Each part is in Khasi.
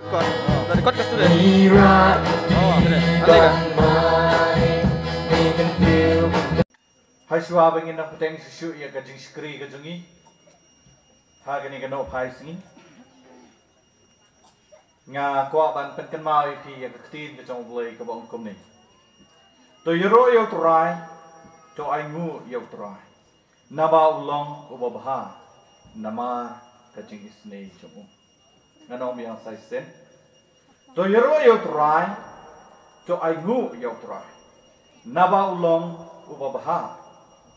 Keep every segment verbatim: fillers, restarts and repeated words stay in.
Record. Oh, dah record ka tu deh? Oh, tu deh. Nanti dah. Hashwa ba ngin nang pateng shisha ïa ka jingshakri ka jong ngi. Ha kane ka nohphai sngi. Nga kwah ban pynkynmaw ïa phi ïa ka ktien ka jong U Blei kaba ong kumne. To ïaroh ïa U Trai, to ainguh ïa U Trai. Naba u long uba bha, namar ka jingisynei jong u. Ngan ong biang sa shisien. To ïaroh ïa U Trai, to ainguh ïa U Trai. Naba u long uba bha,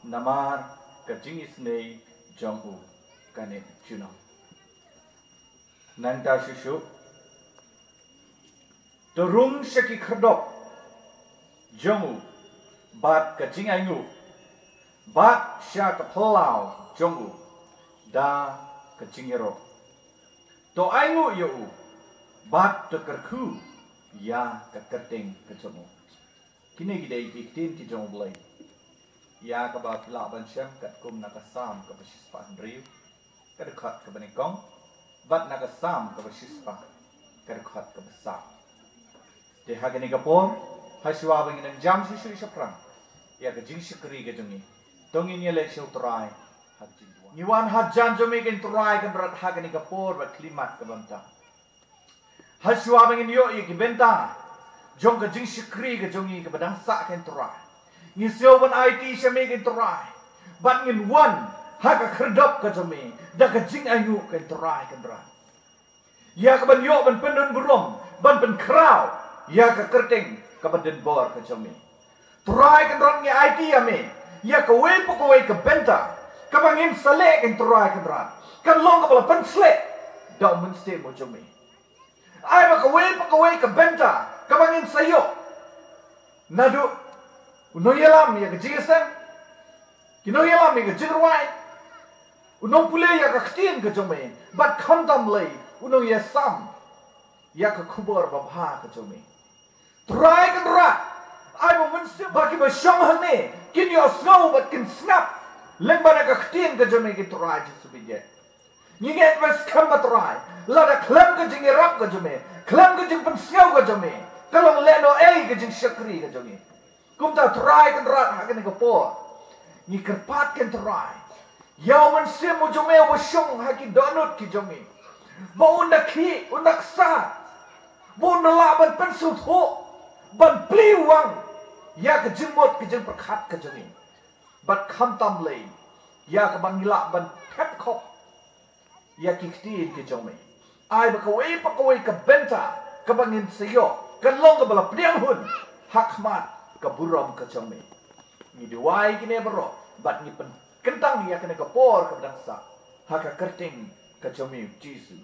namar ka jingisynei jong u. Kane junom. Nangta shuh shuh. To rung sha ki khyrdop jong u bad ka jingainguh, bad sha ka phyllaw jong u da ka jingïaroh. To ainguh ïa u bad to kyrkhu ïa ka kyrteng ka jong u. Kine ki dei ki ktien ki jong U Blei ïa kaba phi lah ban shem katkum na ka Salm kaba shispah hynriew, ka dkhot kaba nyngkong, bad na ka Salm kaba shispah, ka dkhot kaba saw. Te ha kane ka por, hashwa ba ngin nang jam shisha shaphrang ïa ka jingshakri ka jong ngi, to ngin ïaleit sha U Trai ha ka jingduwai. Ngi wan hajan jong me ko Trai Kynrad ha kane ka por bad khyllipmat kaba mynta. Hashwa ba ngin ïoh ïa ki bynta jong ka jingshakri ka jong ngi kaba dang sah ko Trai, ngi sngew ban aiti sha me ko Trai. Bad ngin wan ha ka khyrdop ka jong me da ka jingainguh ko Trai Kynrad, ïa kaban ïoh ban pyndon burom, ban pynkhraw ïa ka kyrteng kaba donbor ka jong me. Trai Kynrad, ngi aiti ïa me ïa kawei pa kawei ka bynta kaba ngin sa leh ko Trai Kynrad, kan long kaba la pynsleh da U Mynsiem u jong me. Ai ba kawei pa kawei ka bynta kaba ngin sa ïoh, naduh u nongïalam ïa ka jingïaseng, ki nongïalam ïa ka jingrwai, u nongpule ïa ka ktien ka jong me, bad khamtam lei u nongïasam ïa ka khubor babha ka jong me. Trai Kynrad, ai ba U Mynsiem, ba kiba shong hangne kin ïohsngew bad kin sngap lyngba na ka ktien ka jong me ko Trai Jisu Khrist. Ngi ngeit ba skhem, ko Trai, lada khlem ka jingïarap ka jong me, khlem ka jingpynsngew ka jong me, ka long lehnohei ka jingshakri ka jong ngi. Kumta Trai Kynrad, ha kane ka por ngi kyrpad ko Trai, ïa U Mynsiem u jong me uba shong ha ki dohnud ki jong ngi, ba un da khih, un da ksar, ba un da lah ban pynsngewthuh, ban plie wang ïa ka jingmut ka jingpyrkhat ka jong ngi, bad khamtam lei ïa kaba ngi lah ban thep khop ïa ki ktien ki jong me. Ai ba kawei pa kawei ka bynta kaba ngin sa ïoh kan long kaba la pdiang hun ha khmat ka burom ka jong me. Ngi duwai kine baroh bad ngi pynkyntang ïa kane ka por kaba dang sah ha ka kyrteng ka jong me Jisu.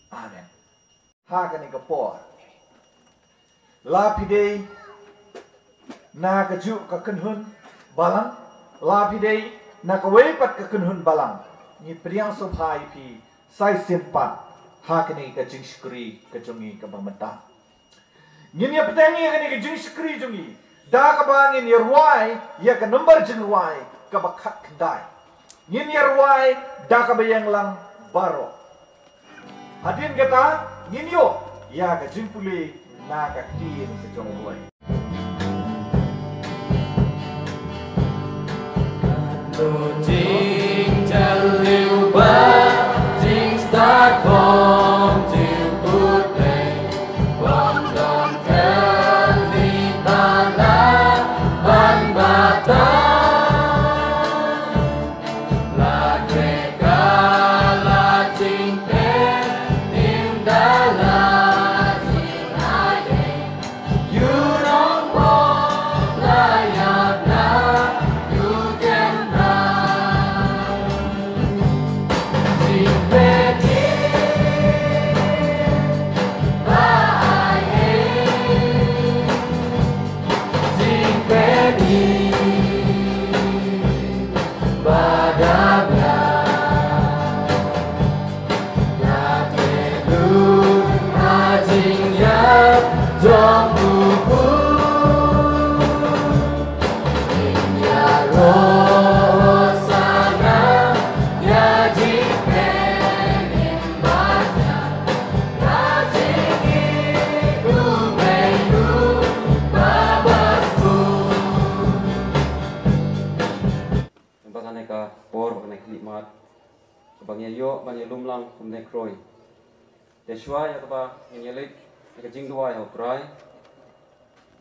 Amen. Ha kane ka por, la phi dei na kajuh ka kynhun balang, la phi dei na kawei pat ka kynhun balang, ngi pdiang sngewbha ïa phi sa shisien pat ha kane ka jingshakri ka jong ngi kaba mynta. Ngin ïa bteng ïa kane ka jingshakri jong ngi da kaba ngin ïa rwai ïa ka nombar jingrwai kaba khatkhyndai. Ngin ïa rwai da kaba ïeng lang baroh. Hadien kata ngin ïoh ïa ka jingpule na ka ktien ka jong U Blei. Jing jylliew ba jingstad khong jingpule, bym don kali tala ban batai. La trei ka la jingpyntim da la jingai. kaba ngi ïoh ban ïalum lang kumne khroi. Te shuwa ïa kaba ngin ïaleit ïa ka jingduwai ha U Trai,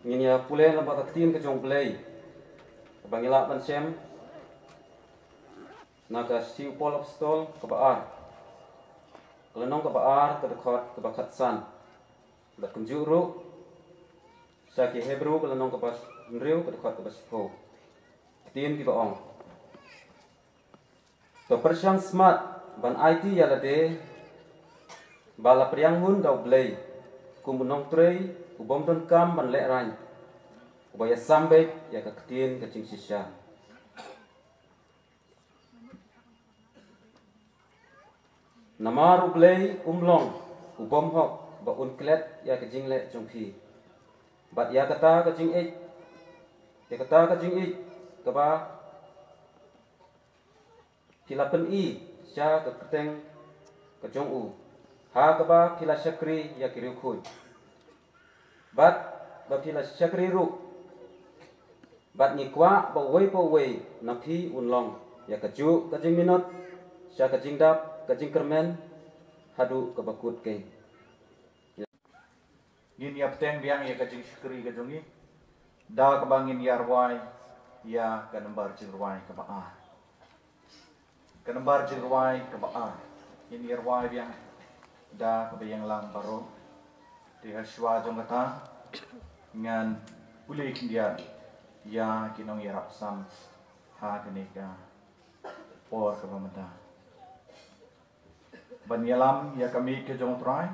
ngin ïa pule lyngba ka ktien ka jong U Blei kaba ngi lah ban shem na ka shithi U Paul Apostol kaba ar, ka lynnong kaba ar, ka dkhot kaba khatsan. Da kumjuh ruh sha ki Hebru ka lynnong kaba hynriew, ka dkhot kaba shiphew. Ktien kiba ong: To pyrshang smat ban aiti ïa lade ba la pdiang hun da U Blei kum u nongtrei u bym donkam ban lehraiñ, uba ïasam beit ïa ka ktien ka jingshisha. Namar U Blei um long u bym hok ba un klet ïa ka jingleh jong phi, bad ïa kata ka jingïeit, ïa kata ka jingïeit kaba phi la pyni sha ka kyrteng ka jong u, ha kaba phi la shakri ïa ki riewkhuid, bad ba phi la shakri ruh. Bad ngi kwah ba uwei pa uwei na phi un long ïa kajuh ka jingminot sha ka jingdap ka jingkyrmen haduh kaba kut keiñ. Ngin ïa bteng biang ïa ka jingshakri ka jong ngi da kaba ngin ïa rwai ïa ka nambar jingrwai kaba ar. Ka nambar jingrwai kaba ar. Ngin ïa rwai biang da kaba ïeng lang baroh. Te ha shuwa jong kata ngan pule khyndiat ïa ki nongïarap sam ha kane ka por kaba mynta. Ban ïalam ïa ka miej ka jong U Trai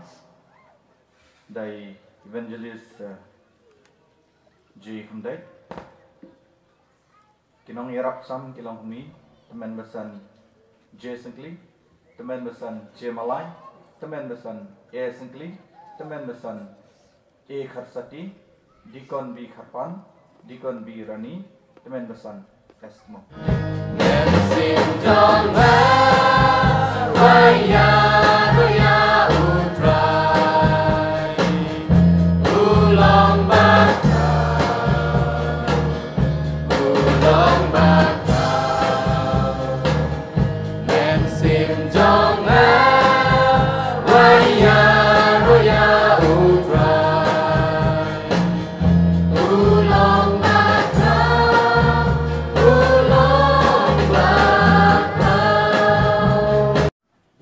da i Evangelist, eh, J Khymdeit. Ki nongïarap sam ki long kumne: Tymmen Basan J Syngkli, Tymmen Basan J Malai, Tymmen Basan A Syngkli, Tymmen Basan A Kharsati, Deacon B Kharpan, Deacon B Rani, Tymmen Basan S Mo.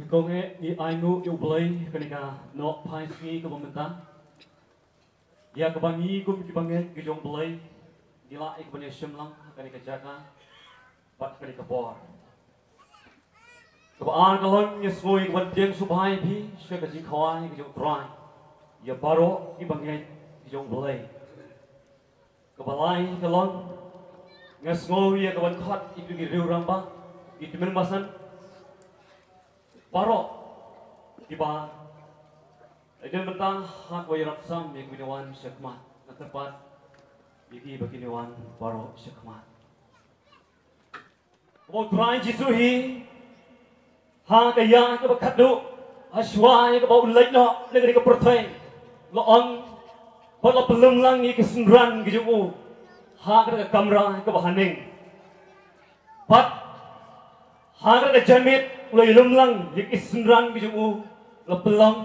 Kong eh, ngi ainguh ïa U Blei kane ka nohphai sngi kaba mynta. Ïa kaba ngi kum ki bangeit ki jong U Blei ngi lah ïa kaban ïashim lang ha kane ka jaka bad ha kane ka por. Kaba ar ka long, ngi sngew ïa kaban pdiang sngewbha ïa phi sha ka jingkhawai ka jong U Trai ïa baroh ki bangeit ki jong U Blei. Kaba lai ka long, nga sngew ïa kaban khot ïa ki riew rangbah, ki tymmen basan baroh kiba la don mynta ha kaba ïarap sam ïa kiba wan sha khmat, nga kyrpad ïa kiba kin wan baroh sha khmat. Kaba U Trai Jisu hi, ha ka ïa kaba khadduh, ha shuwa ïa kaba u leit noh na kane ka pyrthei, la ong bad la pynlong lang ïa ki synran ki jong u ha kata ka kamra kaba haneng. Bad ha kata ka janmiet u la ïalum lang ïa ki synran ki jong u, la pynlong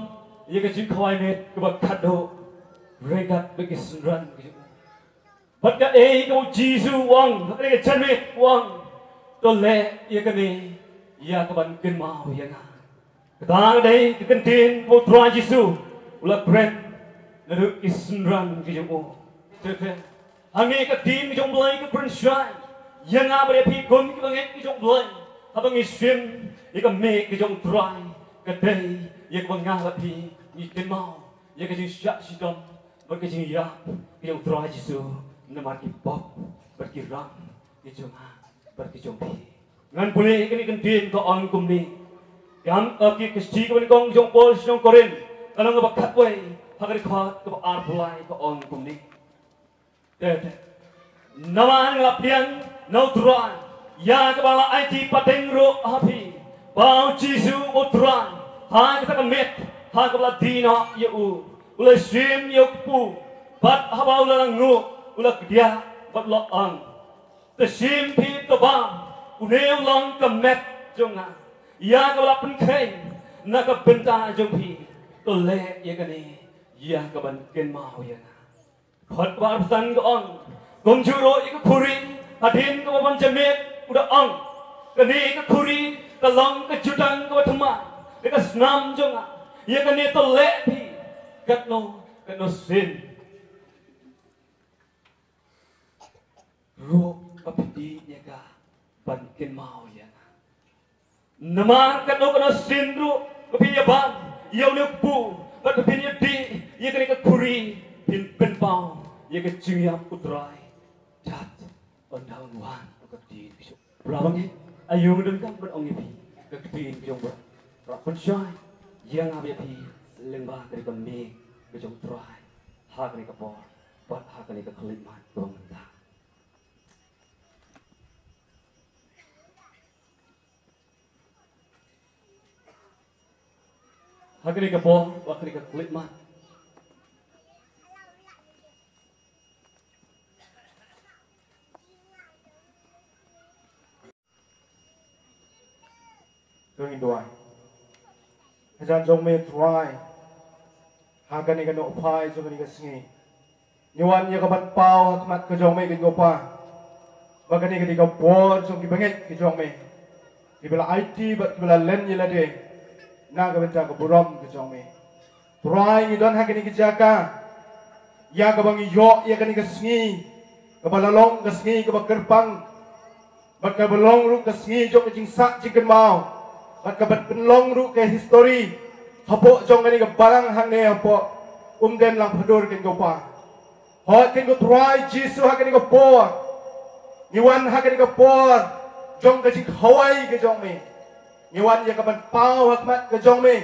ïa ka jingkhawai miet kaba khadduh ryngkat bad ki synran ki jong u. Bad kaei kaba u Jisu u ong ha kane ka janmiet, u ong, to leh ïa kane ïa kaban kynmaw ïa nga. Kata ka dei ka kyntien kaba u Trai Jisu u la kren naduh ki synran ki jong u. Te te, hangne ka ktien ka jong U Blei ka kren shai ïa nga bad ïa phi kum ki bangeit ki jong U Blei. Haba ngi shim ïa ka miej ka jong U Trai, ka dei ïa kaba nga bad phi ngi kynmaw ïa ka jingshah shitom bad ka jingïap ka jong U Trai Jisu namar ki pop bad ki ram ki jong nga bad ki jong phi. Ngan pule ïa kane ka ktien ka ong kumne. Ka, eh, ki, ka shithi kaba nyngkong jong u Paul sha ki nong Korinth, ka lynnong kaba khatwei, ha ka dkhot kaba arphew lai, ka ong kumne. Te, te. Namar nga la pdiang na U Trai ïa kaba la aiti pateng ruh ha phi, ba u Jisu U Trai, ha kata ka miet ha kaba la die noh ïa u, u la shim ïa u kpu, bad haba u la nguh u la kdiah bad u la ong, to shim phi, to bam, une u long ka met jong nga. Ïa kaba la pynkheiñ na ka bynta jong phi, to leh ïa kane ïa kaban kynmaw ïa nga. Khot kaba arphew san ka ong, kumjuh ruh ïa ka khuri, hadien kaba bym jameet u da ong, kane ka khuri ka long ka jutang kaba thymmai na ka snam jong nga. Ïa kane to leh phi katno katno sien ruh ba phi dih ïa ka ban kynmaw ïa nga. Namar katno katno sien ruh ba phin ïa bam ïa une u kpu bad ba phin ïa dih ïa kane ka khuri, phin pynpaw ïa ka jingïap U Trai. Tat, ynda un wan u ka ktien ka jong u Blei. Aïu nga donkam ban ong ïa phi ka ktien ka jong u Blei? Rah pynshai ïa nga bad ïa phi lyngba kane ka miej ka jong U Trai ha kane ka por bad ha kane ka khyllipmat kaba mynta. Ha kane ka por, ha kane ka khyllipmat, to ngin duwai. Hajan jong me Trai, ha kane ka nohphai jong kane ka sngi, ngi wan ïa kaban paw ha khmat ka jong me, ko Pa, ba kane ka dei ka bor jong ki bangeit ka jong me, kiba la aiti bad kiba la len ïa lade na ka bynta ka burom ka jong me. Trai, ngi don ha kane ka jaka ïa kaba ngi ïoh ïa kane ka sngi kaba la long ka sngi kaba kyrpang, bad kaba long ruh ka sngi jong ka jingsah jingkynmaw, bad kaba pynlong ruh ka histori hapoh jong kane ka balang hangne hapoh Umden Langphadur, ko Pa. Hooid, ko Trai Jisu, ha kane ka por ngi wan, ha kane ka por jong ka jingkhawai ka jong me, ngi wan ïa kaban paw ha khmat ka jong me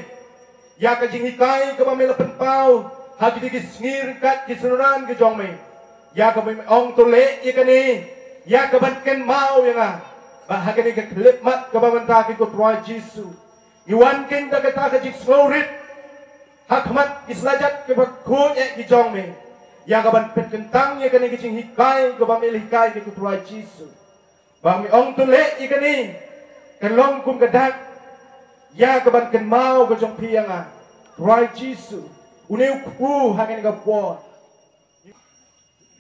ïa ka jinghikai kaba me la pynpaw ha kine ki sngi ryngkat ki synran ka jong me, ïa kaba me ong to leh ïa kane ïa kaban kynmaw ïa nga. Bad ha kane ka khyllipmat kaba mynta, ko Trai Jisu, ngi wan kein da kata ka jingsngewrit ha khmat ki slajat kiba khuid eh ki jong me, ïa kaban pynkyntang ïa kane ka jinghikai kaba me la hikai, ko Trai Jisu. Ba me ong to leh ïa kane kan long kum ka dak ïa kaban kynmaw ka jong phi ïa nga, Trai Jisu. Une u kpu ha kane ka por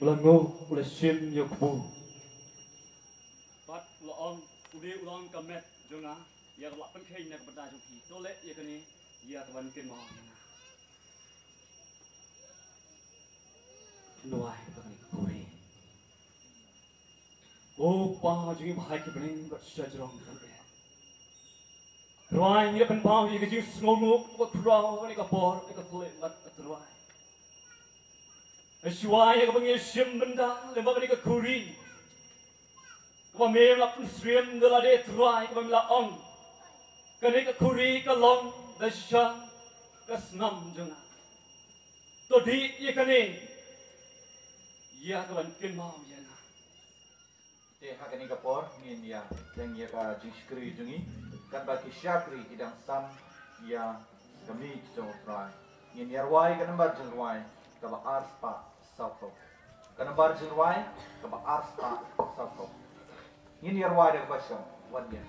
u la nguh, u la shim ïa u kpu bad u la ong, une u long ka met jong nga ïa kaba la pynkheiñ na ka bynta jong phi. To leh ïa kane ïa kaban kynmaw ïa nga. Duwai ïa kane ka khuri. Ko Pa jong ngi ba ha ki bneng bad sha jrong jong me, Trai, ngi la pynpaw ïa ka jingsngewnguh kaba khraw ha kane ka por, ha kane ka khyllipmat, ko Trai. Shuwa ïa kaba ngi shim bynta lyngba kane ka khuri kaba me la pynsyriem da lade, Trai, kaba me la ong, kane ka khuri ka long da shisha ka snam jong nga. To dih ïa kane ïa kaban kynmaw ïa nga. Te ha kane ka por ngin ïa ïeng ïa ka jingshakri jong ngi. Katba ki shakri ki dang sam ïa ka miej jong U Trai, ngin ïa rwai ka nambar jingrwai kaba arspah sawphew. Ka nambar jingrwai kaba arspah sawphew. Ngin ïa rwai da kaba shong, wat ïa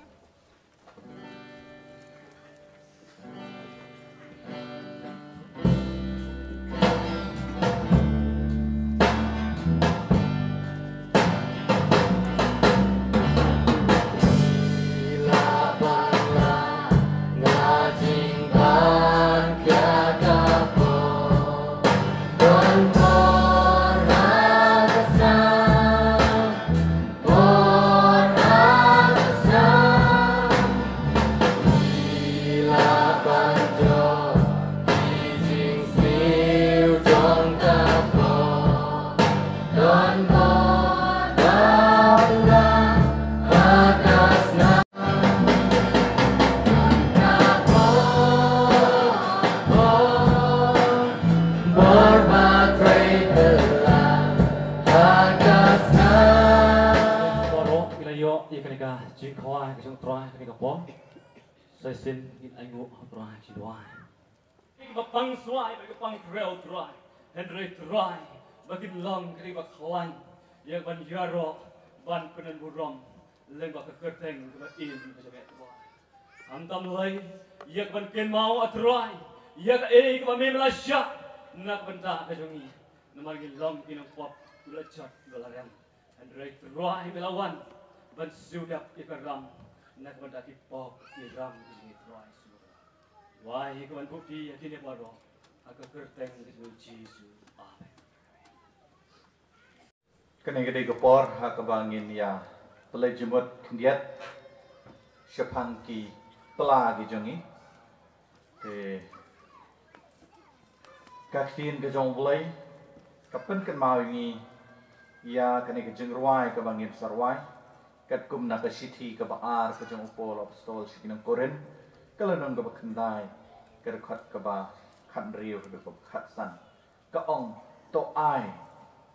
Baroh ngi la ïoh ïa kane ka jingkhawai ka jong U Trai kane ka por. Sa shisien ngin ainguh ha U Trai, ngi duwai. Ïa kaba pang swai bad ka pang khrew, Trai, hynrei Trai, ba kin long kane kaba khlaiñ ïa kaban ïaroh ban pyndonburom lyngba ka kyrteng kaba im ka jong me, Trai. Khamtam lei ïa ka ban kynmaw, A Trai, ïa kaei kaba me la shah na ka bynta ka jong ngi. Namar ngi long ki nongpop, la jot la rem. Hynrei Trai, me la wan ban siew dap ïa ka ram na ka bynta ki pop ki ram ki jong ngi, Trai. Wai ïa ka ban buh ïa kine baroh ha ka kyrteng ka jong u Jisu. Amen. Kane ka dei ka por ha kaba ngin ïa pynleit jingmut khyndiat shaphang ki pla ki jong ngi. Te ka ktien ka jong U Blei ka pynkynmaw ïa ngi ïa kane ka jingrwai kaba ngin sa rwai katkum na ka shithi kaba ar ka jong u Paul Apostol sha ki nong Korinth, ka lynnong kaba khyndai, ka dkhot kaba khathynriew haduh kaba khatsan. Ka ong, to ai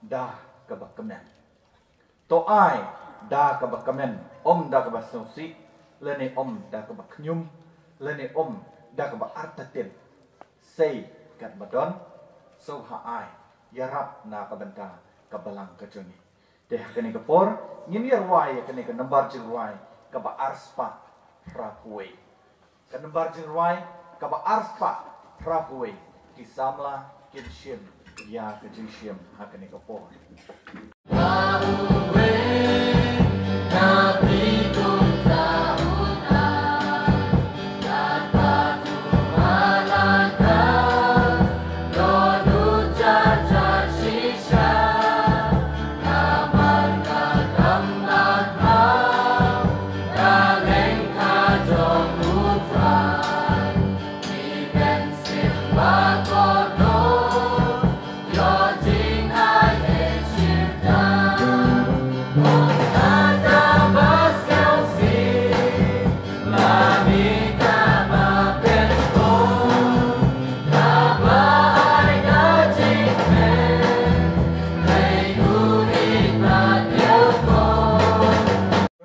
da kaba kmen. To ai da kaba kmen, ym da kaba sngewsih, lane ym da kaba khñium, lane ym da kaba artatien. Sei katba don, sngewbha ai, ïarap na ka bynta ka balang ka jong ngi. Te ha kane ka por ngin ïa rwai ïa kane ka nambar jingrwai kaba arspah phra phew wei. Ka nambar jingrwai kaba arspah phra phew wei. Ki samla kin shim ïa ka jingshim ha kane ka por.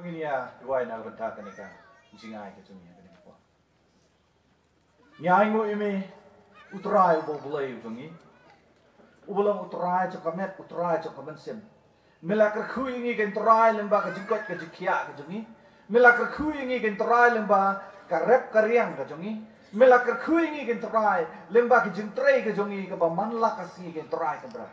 Ngin ïa duwai na ka bynta kane ka jingai ka jong ngi ha kane ka por. Ngi ainguh ïa me, U Trai uba U Blei u jong ngi, uba long U Trai jong ka met, U Trai jong ka mynsiem. Me la kyrkhu ïa ngi ko Trai lyngba ka jingkoit ka jingkhiah ka jong ngi. Me la kyrkhu ïa ngi ko Trai lyngba ka rep ka riang ka jong ngi. Me la kyrkhu ïa ngi ko Trai lyngba ka jingtrei ka jong ngi kaba man la ka sngi ko Trai Kynrad.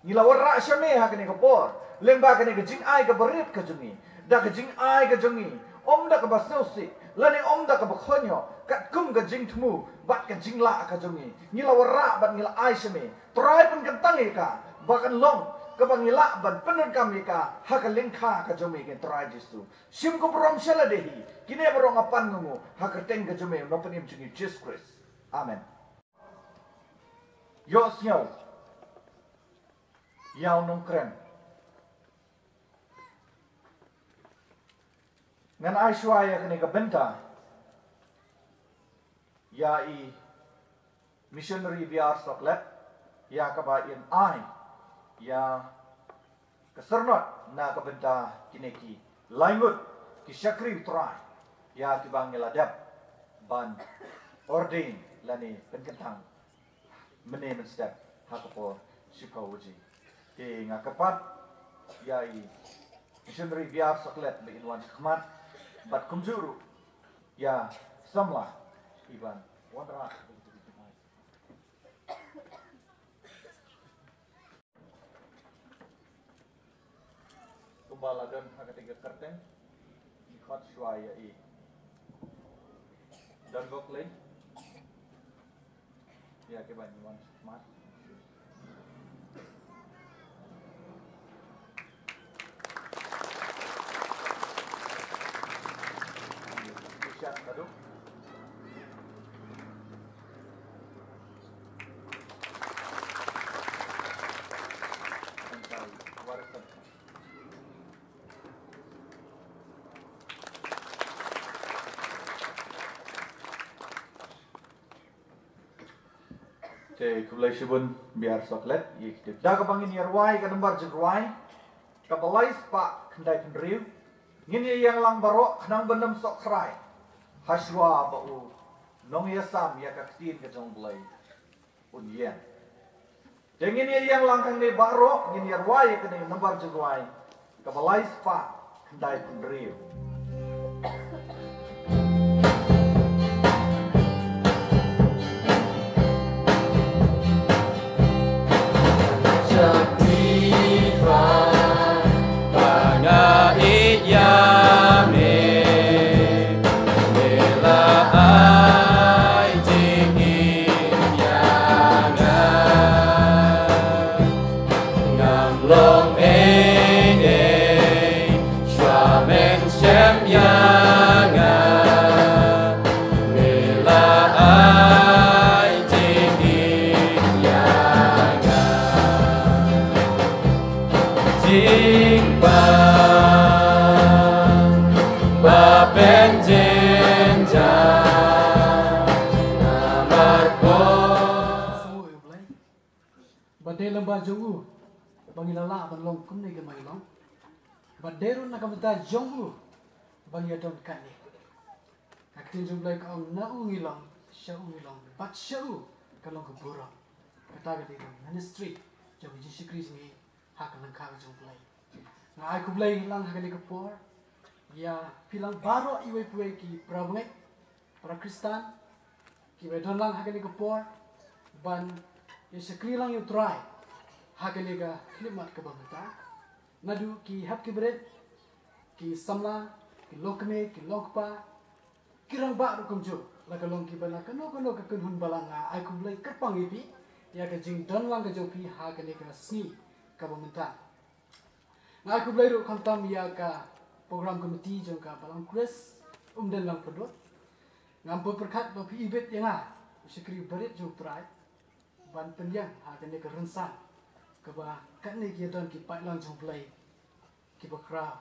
Ngi la wanrah sha me ha kane ka por lyngba kane ka jingai kaba rit ka jong ngi. Da ka jingai ka jong ngi, ym da kaba sngewsih lane ym da kaba khñium, katkum ka jingthmu bad ka jinglah ka jong ngi, ngi la wanrah bad ngi la ai sha me. Trai, pynkyntang ïa ka ba kan long kaba ngi lah ban pyndonkam ïa ka ha ka lyngkha ka jong me ko Trai Jisu. Shim ka burom sha lade hi. Kine baroh nga pan nguh ha ka kyrteng ka jong me, u Nongpynim jong ngi Jisu Khrist. Amen. Ïohsngew ïa u nongkren. Ngan ai shuwa ïa kane ka bynta ïa i Missionary Biar Soklet, ïa kaba in ai ïa ka syrnod na ka bynta kine ki lai ngut ki shakri U Trai, ïa kiba ngi la dep ban ordain lane pynkyntang mynne mynstep ha ka por shiphew baje. Te nga kyrpad ïa i Missionary Biar Soklet ba in wan sha khmat, bad kumjuh ruh ïa samla i ban wanrah. Kumba la don ha kata ka kyrteng, ngi khot shuwa ïa i Don Bok Lei. Ïa, ki ban wan mat. Sha kadu. Te khublei shibun Biar Soklet, ïa ki tip. Da kaba ngin ïa rwai ka nambar jingrwai kaba lai spah khyndai phew hynriew. Ngin ïa ïeng lang baroh khnang ban ym sohkhrai, ha shuwa ba u nongïasam ïa ka ktien ka jong U Blei un ïeng. Te ngin ïa ïeng lang hangne baroh, ngin ïa rwai ïa kane nambar jingrwai kaba lai spah khyndai phew hynriew. Lyngba jong u ba ngi la lah ban long kumne ki ba ngi long. Bad dei ruh na ka bynta jong u ba ngi ïa don kane. Ka ktien jong U Blei ka ong, na u ngi long, sha u ngi long, bad sha u ka long ka burom. Kata ka dei ka ministry jong ka jingshakri jong ngi ha ka lyngkha ka jong U Blei. Nga ai khublei lang ha kane ka por ïa phi lang baroh iwei pa iwei ki para bangeit, para Khristan, kiba don lang ha kane ka por ban ïa shakri lang ïa U Trai ha kane ka khyllipmat kaba mynta. Naduh ki hep ki barit, ki samla, ki longkmie, ki longkpa, ki rangbah ruh kumjuh, la ka long kiba na kano kano ka kynhun balang, nga ai khublei kyrpang ïa phi ïa ka jingdon lang ka jong phi ha kane ka sngi kaba mynta. Nga ai khublei ruh khamtam ïa ka program committee jong ka Balang Khrist Umden Langpdut. Ngam pyrkhat ba phi ibit ïa nga, u shakri barit jong U Trai, ban pynïeng ha kane ka rynsan kaba katne ki ïa don ki paidlang jong U Blei kiba khraw.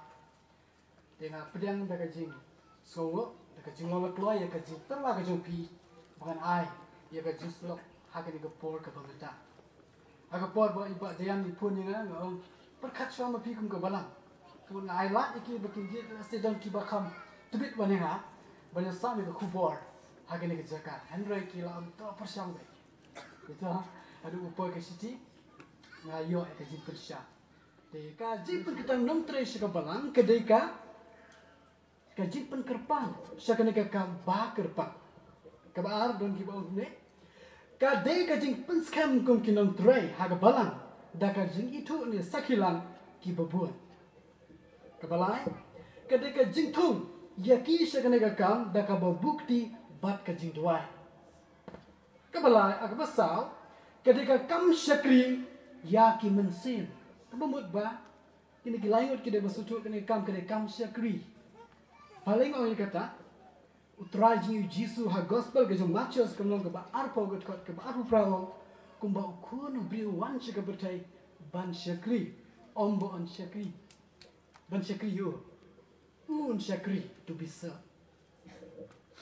Te nga pdiang da ka jingsngewnguh, da ka jinglong lakloi ïa ka jingtyrwa ka jong phi ba ngan ai ïa ka jingshlok ha kane ka por kaba mynta. Ha ka por ba i Bah Jayan i phone ïa nga, nga ong, pyrkhat shuwa ma phi kum ka balang. Te nga ai lad ïa ki ba kin jied, lehse don kiba kham tbit ban ïa nga ban ïa sam ïa ka khubor ha kane ka jaka. Hynrei ki la ong, to pyrshang beit. Ito, haduh ba poi ka shithi nga ïoh ïa ka jingpynshai. Te ka jingpynkyntang nongtrei sha ka balang ka dei ka, ka jingpynkyrpang sha kane ka kam ba kyrpang. Kaba ar, don kiba ong ne, ka dei ka jingpynskhem kum ki nongtrei ha ka balang da ka jingithuh ne sakhi lang kiba bun. Kaba lai, ka dei ka jingthung ïa ki sha kane ka kam da kaba buh kti bad ka jingduwai. Kaba lai, ah, kaba saw, ka dei ka kam shakri ïa ki mynsiem. Kaba mut ba kine ki lai ngut ki dei ba sngewthuh kane ka kam ka dei kam shakri. Balei nga ong ïa kata? U Trai jong ngi U Jisu ha gospel ka jong u Mathaios ka lynnong kaba arphew, ka dkhot kaba arphew phra, u ong, kumba u Khun u briew u wan sha ka pyrthei ban shakri, ym ba un shakri, ban shakri ïa u. Un shakri, to be served.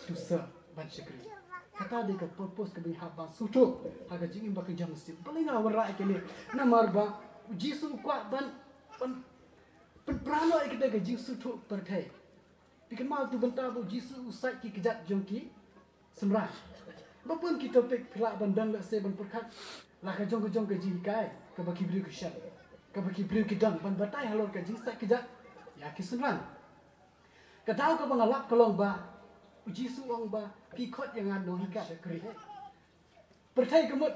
To serve, ban shakri. Kata dei ka purpose kaba ngi hap ban sngewthuh ha ka jingim ba ka jong ngi. Balei nga wanrah ïa kane? Namar ba U Jisu u kwah ban, ban pynpra noh ïa kata ka jingsngewthuh pyrthei. Phi kynmaw, to bynta ba U Jisu u sait ki kjat jong ki synran. Ba bun ki topic phi lah ban don, lehse ban pyrkhat, la ka jong ka jong ka jinghikai kaba ki briew ki shem, kaba ki briew ki don ban batai halor ka jingsait kjat ïa ki synran. Ka daw kaba nga lap ka long ba U Jisu u ong ba, phi khot ïa nga nonghikai shakri. Pyrthei ka mut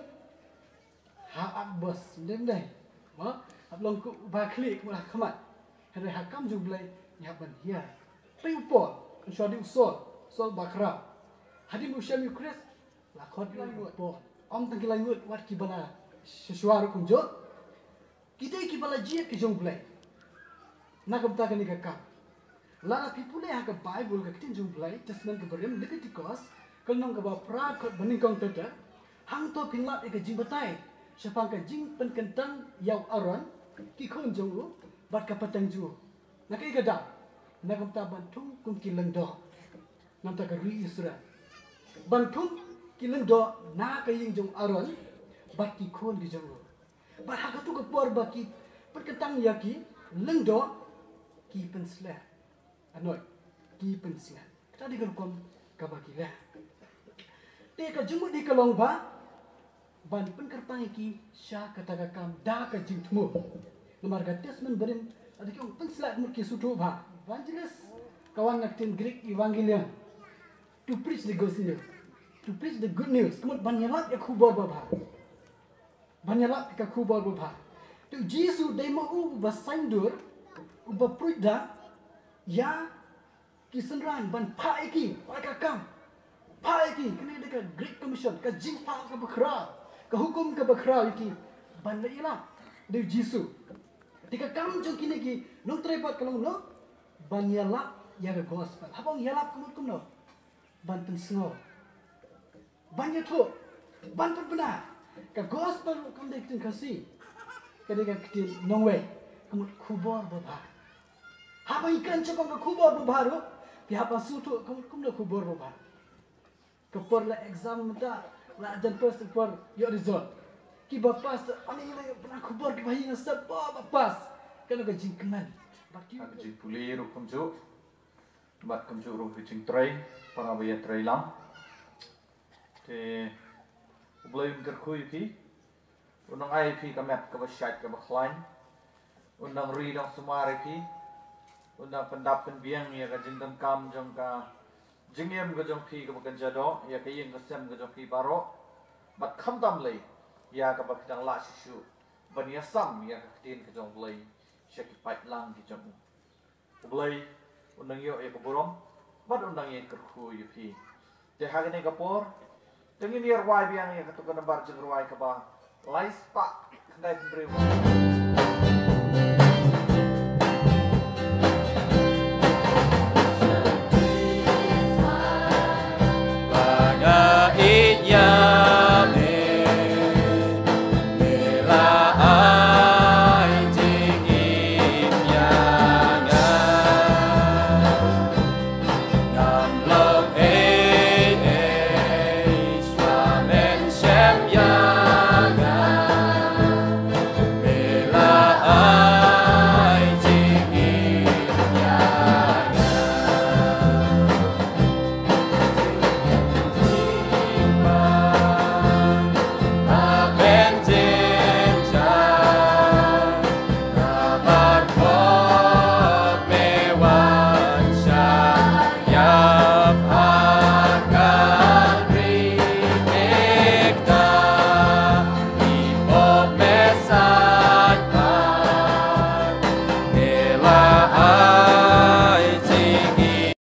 ha ap bos, ym dei, ym dei. Mo, hap long kum ba khlieh ka mut ha khmat. Hynrei ha kam jong U Blei ngi hap ban hiar. Peit u Paul, yn shu dei u Saul, Saul ba khraw. Hadien ba u shem ïa U Khrist, la khot ïa u Paul. Ym tang ki lai ngut, wat kiba la shuwa shuwa ruh kumjuh. Ki dei kiba la jied ki jong U Blei na ka bynta kane ka kam. Lada phi pule ha ka Baibl, ka ktien jong U Blei, Testament kaba rim, Leviticus, ka lynnong kaba phra, dkhot ba nyngkong ter ter, hangto phin lap ïa ka jingbatai shaphang ka jingpynkyntang ïa u Aaron, ki khun jong u, bad ka pateng jong u. Na kaei ka daw? Na ka bynta ban thung kum ki lyngdoh na ka bynta ka ri Israel. Ban thung ki lyngdoh na ka ïing jong u Aaron bad ki khun ki jong u. Bad ha kato ka por ba ki pynkyntang ïa ki lyngdoh, ki pynshlur. Hooid, ki pynshlur. Kata dei ka rukom kaba ki leh. Te ka jingmut dei ka long ba ban pynkyrpang ïa ki sha kata ka kam da ka jingthmu. Namar ka Testament barim, lada ki ong pynshlur, ka mut ki sngewthuh bha. Evangelist ka wan na ka ktien Greek evangelion, to preach the good news. To preach the good news, ka mut ban ïalap ïa ka khubor babha. Ban ïalap ïa ka khubor babha. Te U Jisu dei ma u uba saiñdur, uba pruid da ïa ki synran, ban phah ïa ki, phah ïa ka kam. Phah ïa ki, kane dei ka Great Commission, ka jingphah kaba khraw, ka hukum kaba khraw ïa ki ban leit ïalap. Dei U Jisu. Te ka kam jong kine ki nongtrei pat ka long kumno? Ban ïalap ïa ka gospel. Haba ong ïalap ka mut kumno? Ban pynsngew, ban ïathuh, ban pynbna. Ka gospel ruh kam dei ka ktien Khasi, ka dei ka ktien nongwei, ka mut khubor babha. Haba ngi kren shaphang ka khubor babha ruh, phi hap ban sngewthuh ka mut kumno khubor babha. Ka por la exam mynta, la jan pass, ka por ïoh result, Kiba pass, ani la bna khubor kiba hi na sa ba ba pass. Kano ka jingkmen. Bad ki ka jingpule ruh kumjuh. Bad kumjuh ruh ka jingtrei, para ba ïatrei lang. Te U Blei un kyrkhu ïa phi. Un nang ai phi ka met kaba shait kaba khlaiñ. Un nang ri nang sumar ïa phi. Un nang pyndap pynbiang ïa ka jingdonkam jong ka jingim ka jong phi kaba kynja doh, ïa ka ïing ka sem ka jong phi baroh. Bad khamtam lei ïa kaba phi dang lah shisha ban ïasam ïa ka ktien ka jong U Blei sha ki paidlang ki jong u. U Blei un nang ïoh ïa ka burom bad un nang ïa kyrkhu ïa phi. Te ha kane ka por te ngin ïa rwai biang ïa katu ka nambar jingrwai kaba lai spah khyndai phew hynriew.